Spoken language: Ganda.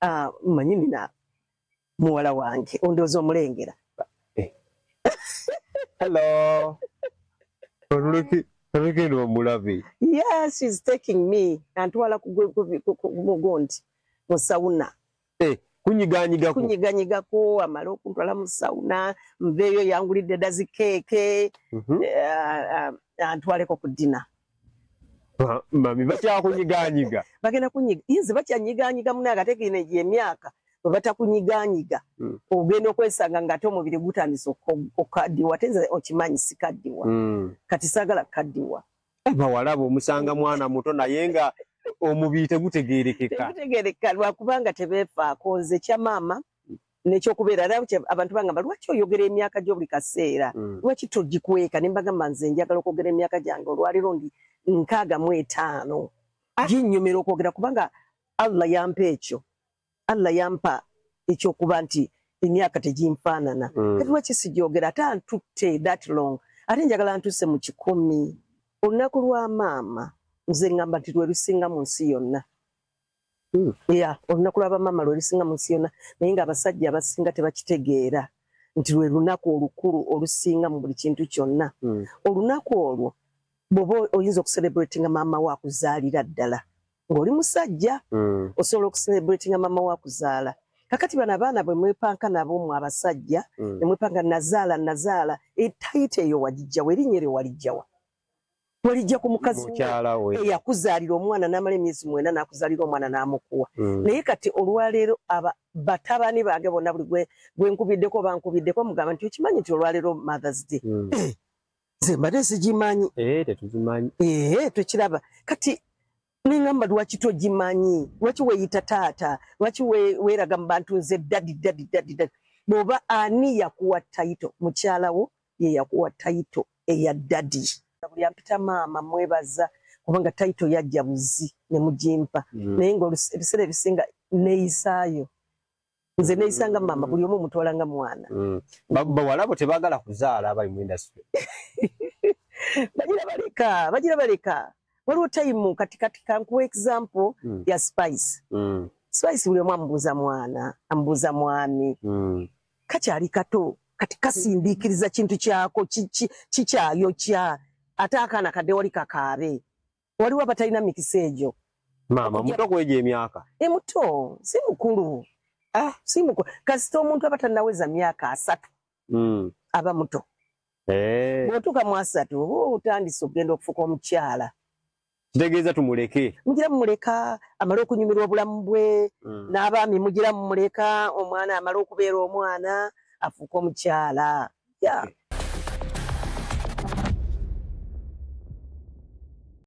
Ah, manyi nina muwala wange, ondowooza omulengera. Hello, oluleke omulabe. Yes, she's taking me, antwala mugundi mu sauna. Eh, kunyiganyigako. Kunyiganyigako, amale okuntwala mu sauna, nveeyo yangulidde dda zikeeke. Eh, antwaleko ku dinner. Mami, bakyakunyiganyiga? Bagenda kunyiga, nze bakyanyiganyiga munaye. Ate gino emyaka bwe batakunyiganyiga, ogenda okwesanga ng'ate omubiri gutandise okukaddiwa. Ate nze okimanyi sikaddiwa. Kati saagala kukaddiwa. Eh, bawala omusanga mwana muto naye nga omubiri tegutegerekeka. Tegutegerekeka lwakubanga tebeefaako. Nze ekya maama nekyokubeera era abantu bagamba, "Lwaki oyogera emyaka gyo buli kaseera? Lwaki togikweka?" Ne mbagamba, nze njagala okwogera emyaka gyange. Olwaleero ndi 65. Ginnyumira okwogera kubanga Allah yampa ekyo, Allah yampa ekyokuba nti emyaka teginfaanana. Kati lwaki sigyogera? Ate antutte that long, ate njagala ntuuse mu 100. Olunaku lwa maama nze ngamba nti lwe lusinga mu nsi yonna. Ya, olunaku lw'abamaama lwe lusinga mu nsi yonna, naye ng'abasajja abasinga tebakitegeera nti lwe lunaku olukulu olusinga mu buli kintu kyonna. Olunaku olwo bw'oba oyinza okucelebratinga maama we akuzaalira ddala ng'oli musajja, osobola okucelebratinga maama we akuzaala. Kakati bano abaana bwe mwepanka nabo mu abasajja, ne mwepanka nazaala nazaala, etitle eyo wagijjawa? Erinnya eryo walijjawa? Walijja ku mukazi wo Mukyala we. Eyakuzaalira omwana n'amala emyezi 9 n'akuzaalira omwana n'amukuwa. Naye kati olwaleero aba batabani bange bonna, buli gwe nkubiddeko oba nkubiddeko, mugamba nti, "Okimanyi nti olwaleero Mothers Day?" "Eh, nze mbadde sigimanyi." Eh, tetuzimanyi. Ee, tukiraba. Kati nengamba, lwaki togimanyi? Lwaki weeyita taata? Lwaki weeraga mu bantu, nze daddy, daddy, daddy, daddy? Bw'oba ani yakuwa title? Mukyala wo ye yakuwa title eya daddy. Buli ampita maama mwebaza, kubanga title yajja buzi ne mugimpa. Naye nga ebiseera ebisinga neeyisaayo, nze neeyisanga maama, buli omu mutwala nga mwana. Bawala bo tebaagala kuzaala abali mu industry? Bagira baleka, bagira baleka. Waliwo time, kati kankuwa example ya Spice. Spice buli omu amubuuza mwana, amubuuza mwami. Kakyali kato, kati kasindiikiriza kintu kyako kikyayokya. Ate akaana kadde wali kakaabe. Waliwo abatalina mikisa egyo. Maama muto kwegyo emyaka? E, muto, si mukulu. Ah, si mukulu. Kasita omuntu aba tannaweza myaka 30, aba muto. Eh. Bw'otuuka mu 30, oba otandise okugenda okufuuka omukyala. Kitegeeza tumuleke? Mugira mumuleka amale okunyumirwa obulamu bwe. N'abaami mugira mumuleka omwana amale okubeera omwana, afuuke omukyala, yeah.